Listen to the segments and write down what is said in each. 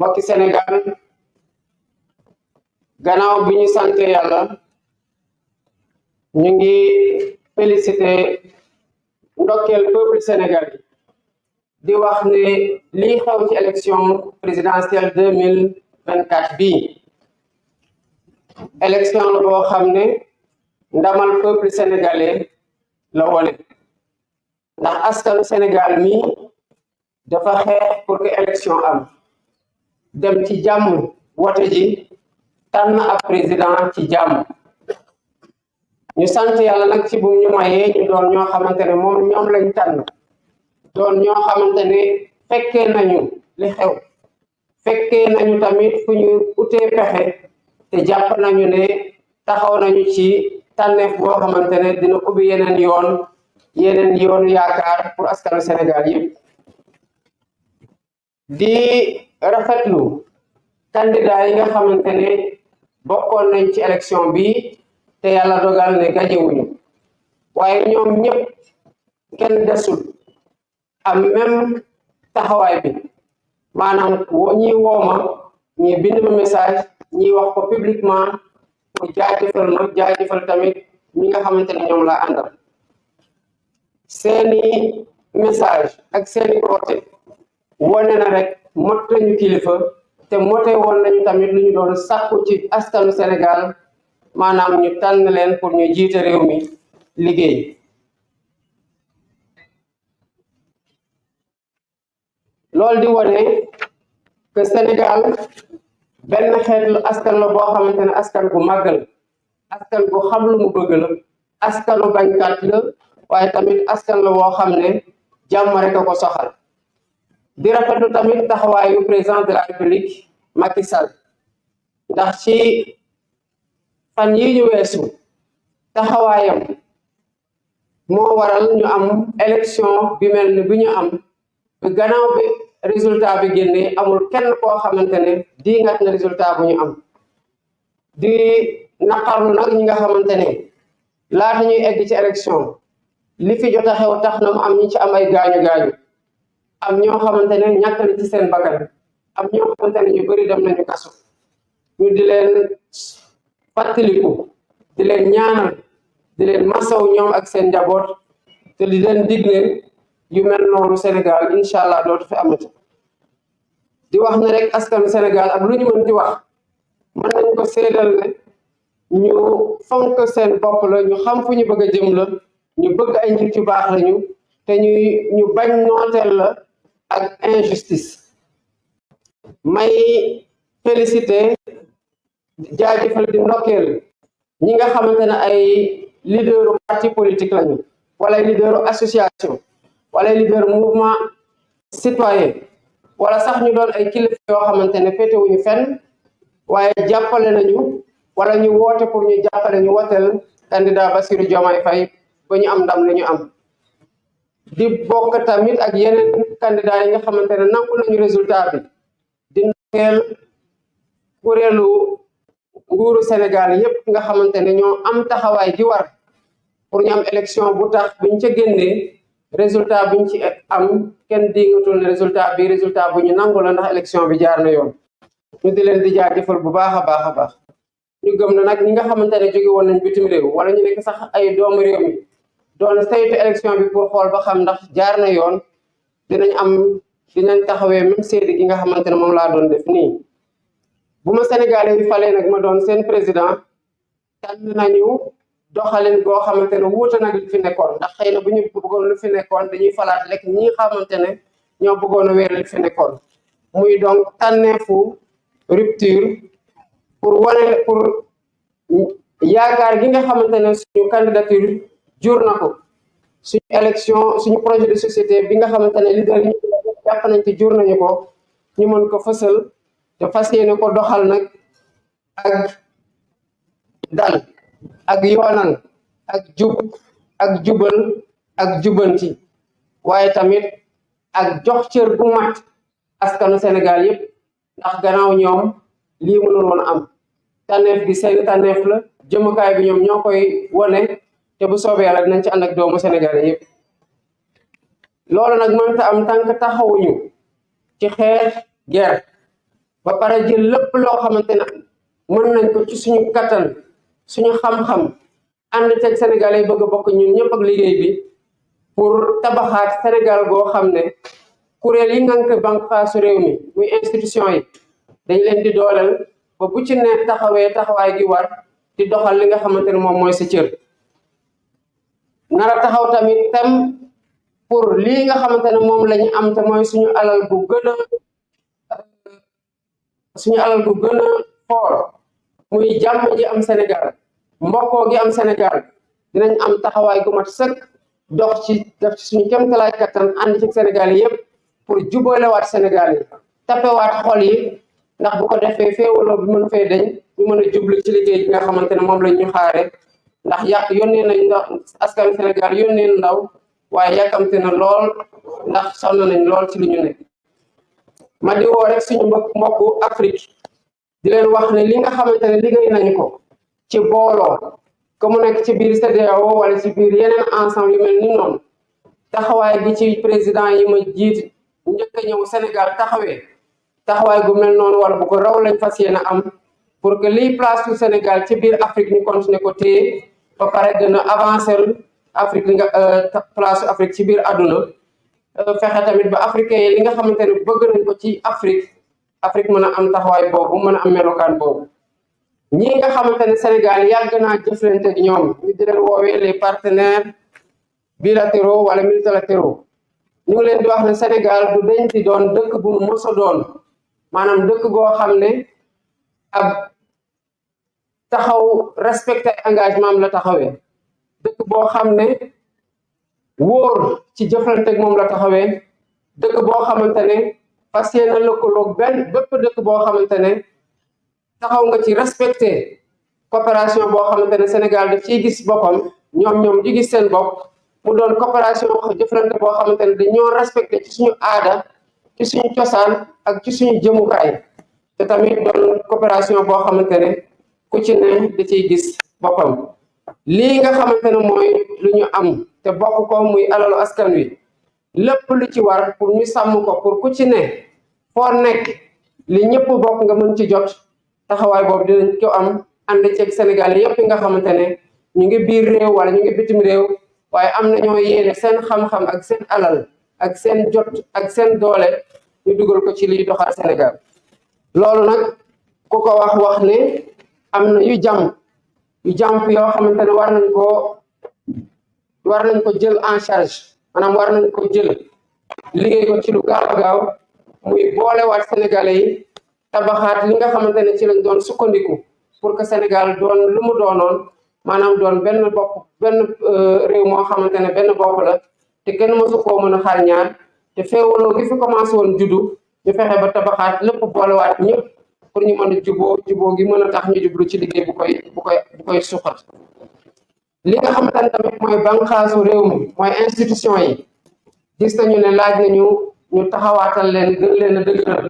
mbokki Sénégal gannaaw bi ñu sant yàlla ñu ngi félicité ndokkeel peuple sénégalais di wax ne lii xew ci élection présidentielle 2024 bii élection la boo xam ne ndamal peuple sénégalais la wone ndax askanu Sénégal mi dafa xeex pour que élection am dem ci jàmm wote ji tànn ab président ci jàmm ñu sant yàlla nag ci bu ñu mayee ñu doon ñoo xamante ne ñoom lañ tànn doon ñoo xamante ne fekkee nañu li xew fekkee nañu tamit fu ñu utee pexe te jàpp nañu ne taxaw nañu ci tànneef boo xamante ne dina ubbi yeneen yoonu yaakaar pour askanu Sénégal yëpp di rafetlu candidat yi nga xamante ne bokkoon nañ ci élection bi te yàlla dogal ne gajewuñu waaye ñoom ñëpp kenn desul am même taxawaay bi maanaam ñi wooma ñi bind ma message ñi wax ko publiquement pour jaajëfal tamit ñi nga xamante ne ñoom laa àndal seeni message ak seeni woote wone na rek mot nañu kilifa te mote woon nañu tamit lu ñu doon sàkku ci askanu Sénégal maanaam ñu tànn leen pour ñu jiite réew mi liggéey loolu di wone que Sénégal benn xeetu askan la boo xamante ne askan gu màggal askan gu xam lu mu bëgg la askanu bañkat la waaye tamit askan la boo xam ne jàmm rek a ko soxal di rafetlu tamit taxawaayu président de la République Macky Sall ndax ci fan yi ñu weesu taxawaayam moo waral ñu am élection bi mel ni bi ñu am bi gannaaw bi résultat bi génnee amul kenn koo xamante ne diingat na résultat bu ñu am di naqarlu nag ñi nga xamante ne laata ñuy egg ci élection li fi jot a xew tax na mu am ñi ci am ay gaañu am ñoo xamante ne ñàkk na ci seen bakkan am ñoo xamante ne ñu bëri dem nañu kaso ñu di leen fàttaliku di leen ñaanal di leen masaw ñoom ak seen njaboot te di leen digle yu mel noonu Sénégal incha allah dootu fi amati di wax ne rek askanu Sénégal ak lu ñu mën di wax mën nañ ko séedal ne ñu fonk seen bopp la ñu xam fu ñu bëgg a jëm la ñu bëgg ay nit yu baax lañu te ñu bañ nooteel la ak injustice may félicité jaajëfal di ndokkeel ñi nga xamante ne ay leaderu parti politique lañu wala leaderu association wala leader mouvement citoyen wala sax ñu doon ay kilifa yoo xamante ne féetewuñu fenn waaye jàppale nañu wala ñu woote pour ñu jàppale ñu woteel candidat Bassirou Diomaye Faye ba ñu am ndam li ñu am di bokk tamit ak yeneen candidat yi nga xamante ne nangu nañu résultat bi di ndokkeel kuréelu nguuru Sénégal yépp nga xamante ne ñoo am taxawaay gi war pour ñu am élection bu tax biñ ca génnee résultat biñ ci am kenn dingatul ne résultat bu ñu nangu la ndax élection bi jaar na yoon ñu di leen di jaajëfal bu baax a baax ñu gëm na nag ñi nga xamante ne jóge woon nañ bitim réew wala ñu nekk sax ay doomu réew mi doon saytu élection bi pour xool ba xam ndax jaar na yoon dinañ taxawee même seedi gi nga xamante ne moom laa doon def nii bu ma Sénégalais yi falee nag ma doon seen président tànn nañu doxalin goo xamante ne wuute nag li fi nekkoon ndax xëy na bu ñu bëggoon lu fi nekkoon dañuy falaat rek ñi xamante ne ñoo bëggoon a wéer li fi nekkoon muy donc tànneefu rupture pour yaakaar gi nga xamante ne suñu candidature jur na ko suñu élection suñu projet de société bi nga xamante ne leader yi jàpp nañ ci jur nañu ko ñu mën ko fësal te fas yéene ko doxal nag ak dal ak yoonal ak jub ak jubal ak jubanti waaye tamit ak jox cër bu mat askanu Sénégal yépp ndax gannaaw ñoom lii mënul woon am tànneef gi seen tànneef la jëmukaay bi ñoom ñoo koy wone te bu soobee yàlla dinañ ci ànd ak doomu Sénégalais yépp loolu nag mënta am tànk taxawuñu ci xeex guerre ba pare jël lépp loo xamante ne mën nañ ko ci suñu kattan suñu xam-xam ànd teg Sénégal yi bëgg a bokk ñun ñëpp ak liggéey bi pour tabaxaat Sénégal goo xam ne kuréel yi ngànk bànqaasu réew mi muy institution yi dañ leen di dooleel ba bu ci ne taxawee taxawaay gi war di doxal li nga xamante ne moom mooy sa cër nara taxaw tamit tam pour lii nga xamante ne moom la ñu am te mooy suñu alal bu gën a foor muy jàmm ji am Sénégal mbokkoo gi am Sénégal dinañ am taxawaay gu mat sëkk dox ci def ci suñu kéemtalaay kattan ànd ci Sénégal yi yëpp pour jubalewaat Sénégal yi tapewaat xol yi ndax bu ko defee féewaloo bi mën fee dañ ñu mën a jublu ci liggéey bi nga xamante ne moom lañ ñu xaare ndax yónnee nañ ndax askan Sénégal yónnee ndaw waaye yàkkamte na lool ndax sonn nañ lool ci li ñu nekk ma di woo rek suñu mbokku Afrique di leen wax ne li nga xamante ne liggéey nañu ko ci booloo que mu nekk ci biir CEDEAO wala ci biir yeneen ensemble yu mel ni noonu taxawaay gi ci président yi ma jiit njëkk a ñëw Sénégal taxawaay gu mel noonu wala bu ko raw lañ fas yéene am pour que liy place su Sénégal ci biir Afrique ñu continuer ko téye ba pare gën a avancer Afrique li nga place Afrique ci biir àdduna fexe tamit ba africain yi li nga xamante ne bëgg nañ ko ci Afrique mën a am taxawaay boobu mën a am melokaan boobu ñi nga xamante ne Sénégal yàgg naa jëflante ak ñoom ñu di leen woowee les partenaires bilatéraux wala multilatéraux ñu ngi leen di wax ne Sénégal du dañ ci doon dëkk bu mu mos a doon maanaam dëkk goo xam ne ab taxaw respecté engagement am la taxawee dëkk boo xam ne wóor ci jëflante ak moom la taxawee dëkk boo xamante ne fas yéene lëkkaloog bépp dëkk boo xamante ne taxaw nga ci respecté coopération boo xamante ne Sénégal daf ciy gis boppam ñoom di gis seen bopp mu doon coopération jëflante boo xamante ne dañoo respecté ci suñu aada ci suñu cosaan ak ci suñu jëmukaay te tamit doon coopération boo xamante ne ku ci ne da ciy gis boppam lii nga xamante ne mooy lu ñu am te bokk ko muy alalu askan wi lépp lu ci war pour ñu sàmm ko pour ku ci ne foo nekk li ñëpp bokk nga mën ci jot taxawaay boobu dinañ ko am ànd ceeg Sénégal yëpp nga xamante ne ñu ngi biir réew wala ñu ngi bitim réew waaye am na ñoo yéene seen xam-xam ak seen alal ak seen jot ak seen doole ñu dugal ko ci liy doxal Sénégal loolu nag ku ko wax ne am na yu jàmp yoo xamante ne war nañ ko jël en charge maanaam war nañ ko jël liggéey ko ci lu gaaw a gaaw muy boolewaat Sénégalais yi tabaxaat li nga xamante ne ci lañ doon sukkandiku pour que Sénégal doon lu mu doonoon maanaam doon benn réew moo xamante ne benn bopp la te kenn mësu koo mën a xar ñaar te feewaloo gi fi commencé woon juddu ñu fexe ba tabaxaat lépp boolewaat ñëpp pour ñu mën a juboo gi mën a tax ñu jublu ci liggéey bu koy suqat li nga xamante ne tamit mooy bànqaasu réew mi mooy institution yi gis nañu ne laaj nañu ñu taxawaatal leen gën leen a dëgëral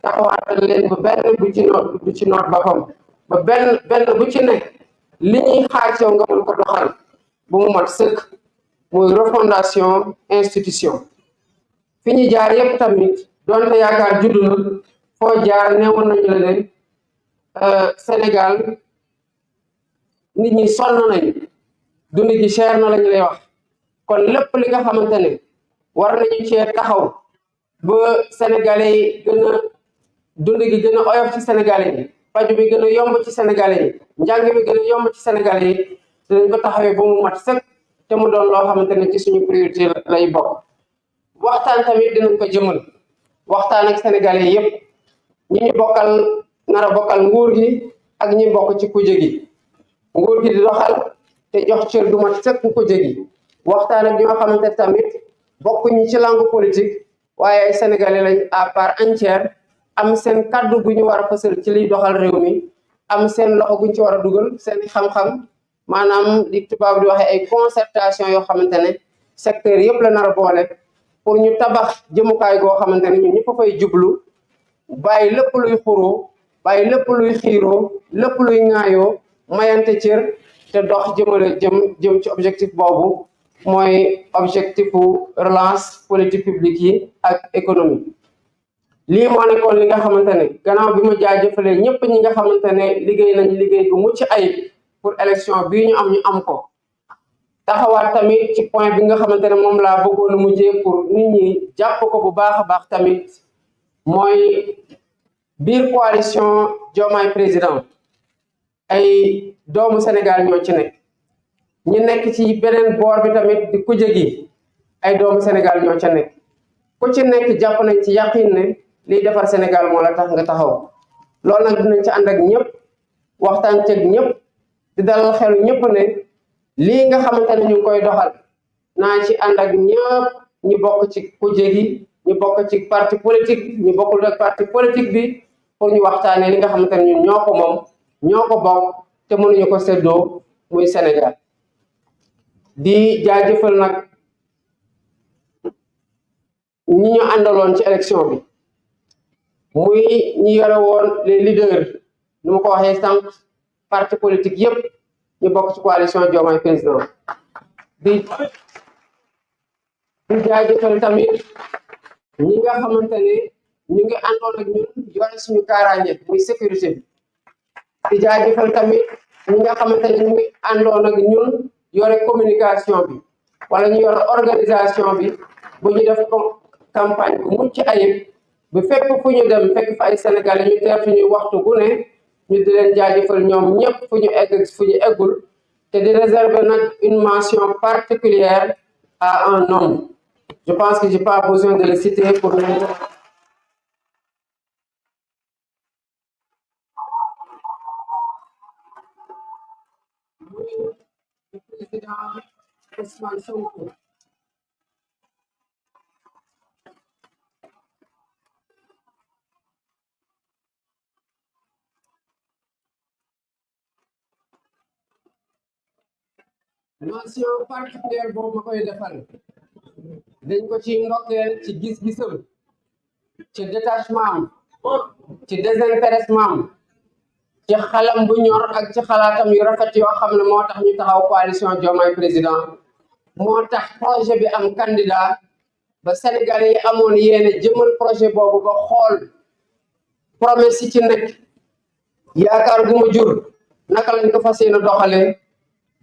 taxawaatal leen ba benn bu ci noot boppam ba benn bu ci nekk li ñuy xaar ci yow nga mën ko doxal bu mu mat sëkk muy refondation institution fi ñu jaar yépp tamit doonte yaakaar juddu na foo jaar neewoon nañu la leen Sénégal nit ñi sonn nañu dund gi cher na lañu lay wax kon lépp li nga xamante ne war nañu cee taxaw ba Sénégalais yi gën a dund gi gën a oyof ci Sénégalais yi paju bi gën a yomb ci Sénégalais yi njàng bi gën a yomb ci Sénégalais yi dinañ ko taxawee ba mu mat sëkk te mu doon loo xamante ne ci suñu priorité lay bokk waxtaan tamit dinañ ko jëmal waxtaan ak Sénégalais yépp ñi ñu nar a bokkal nguur gi ak ñi bokk ci kuje gi nguur gi di doxal te jox cër du mat sëkk kuje gi waxtaan ak ñoo xamante tamit bokkuñu ci langue politique waaye ay Sénégalais lañ à part entière am seen kaddu gu ñu war a fësal ci liy doxal réew mi am seen loxo guñ ci war a dugal seen xam-xam maanaam li tubaab di waxee ay concertation yoo xamante ne secteur yëpp la nar a boole pour ñu tabax jëmukaay goo xamante ne ñun ñëpp a fay jublu bàyyi lépp luy xuroo bàyyi lépp luy xiiroo lépp luy ŋaayoo mayante cër te dox jëm ci objectif boobu mooy objectifu relance politique publique yi ak économie lii moo nekkoon li nga xamante ne gannaaw bi ma jaajëfalee ñëpp ñi nga xamante ne liggéey nañ liggéey gu mucc ayib pour élection bii ñu am ko taxawaat tamit ci point bi nga xamante ne moom laa bëggoon a mujjee pour nit ñi jàpp ko bu baax a baax tamit mooy biir coalition Diomaye président ay doomu Sénégal ñoo ci nekk ñi nekk ci beneen boor bi tamit di kuje gi ay doomu Sénégal ñoo ca nekk ku ci nekk jàpp nañ ci yàqin ne liy defar Sénégal moo la tax nga taxaw loolu nag dinañ ci ànd ak ñëpp waxtaan ceeg ñëpp di dalal xelu ñëpp ne lii nga xamante ne ñu ngi koy doxal naa ci ànd ak ñëpp ñi bokk ci kuje gi ñu bokk ci parti politique ñu bokkul ak parti politique bi pour ñu waxtaanee li nga xamante ne ñun ñoo ko moom ñoo ko bokk te mënuñu ko séddoo muy Sénégal di jaajëfal nag ñi ñu àndaloon ci élection bi muy ñi yore woon les leaders nu ma ko waxee sànq parti politique yëpp ñu bokk ci coalition Diomaye président di jaajëfal tamit ñi nga xamante ne ñu ngi àndoon ak ñun yore suñu kaaraange muy sécurité bi di jaajëfal tamit ñi nga xamante ne ñu ngi àndoon ak ñun yore communication bi wala ñu yore organisation bi bu ñu def campagne bu mucc ayib bu fépp fu ñu dem fekk fa ay Sénégalais ñu teer suñuy waxtu gu ne ñu di leen jaajëfal ñoom ñëpp fu ñu egg fu ñu eggul te di réserver nag une mention particulière à un homme. Je pense que j'ai pas besoin de le citer pour le président Ousmane Sonko. Mention particulière boobu ma koy defal dañ ko ci ndokkeel ci gis-gisam ci détachement am ci désintéressement am ci xalam bu ñor ak ci xalaatam yu rafet yoo xam ne moo tax ñu taxaw coalition Diomaye président moo tax projet bi am candidat ba Sénégalais yi amoon yéene jëmal projet boobu ba xool promesse yi ci nekk yaakaar gu mu jur naka lañ ko fas yéene doxalee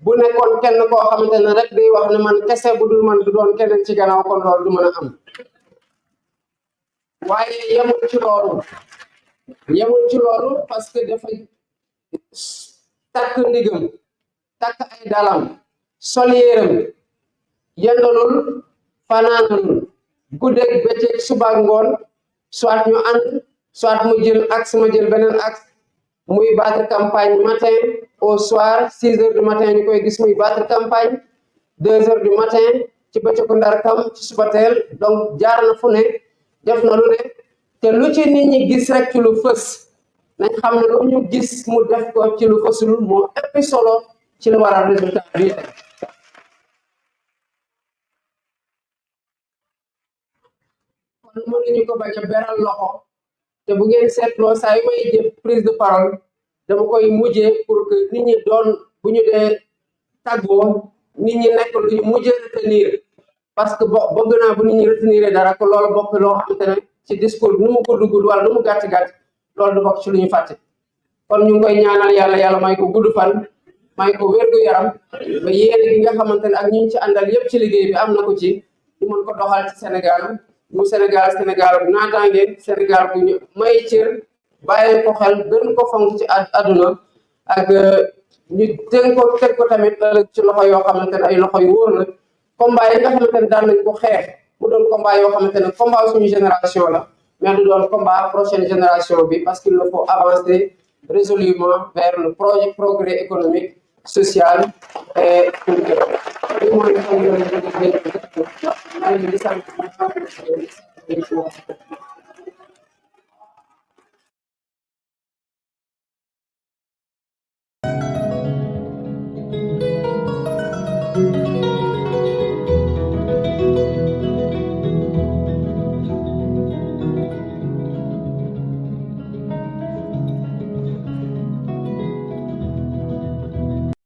bu nekkoon kenn koo xamante ne rek day wax ne man kese bu dul man du doon keneen ci gannaaw kon loolu du mën a am waaye yemul ci loolu parce que dafa takk ndigam takk ay dalam sol yéeram yendalul fanaanalul guddeeg bëccëg suba ngoon soit ñu ànd soit mu jël axe ma jël beneen axe muy battre campagne matin au soir 6 heures du matin ñu koy gis muy battre campagne 2 heures du matin ci bëccëgu ndar kam ci suba teel donc jaar na fu ne def na lu ne te lu ci nit ñi gis rek ci lu fës nañ xam ne lu ñu gis mu def ko ci lu fësul moo ëpp solo ci lu waral résultat bii kon mënuñu ko bañ a beral loxo te bu ngeen seetloo saa yu may jëf prise de parole dama koy mujjee pour que nit ñi doon bu ñu dee tàggoo nit ñi nekk lu ñu mujjee retenir parce que bëgg naa bu nit ñi retenir dara ko loolu bokk loo xamante ne ci discours bi nu mu ko dugg wala nu mu gàtt-gàtt loolu du bokk ci lu ñu fàtte kon ñu ngi koy ñaanal yàlla may ko gudd fan may ko wér-gu-yaram ba yéene gi nga xamante ne ak ñu ci àndal yépp ci liggéey bi am na ko ci ñu mën ko doxal ci Sénégal mu Sénégal bu naataange Sénégal bu ñu may cër bàyyi ko xel gën ko fonk ci àdduna ak ñu teg ko tamit ëllëg ci loxo yoo xamante ne ay loxo yu wóor la combat yi nga xamante ne daan nañ ko xeex mu doon combat yoo xamante ne combat suñu génération la mais du doon combat prochaine génération bi parce qu'il faut avancer résolument vers le progrès économique social et culturel.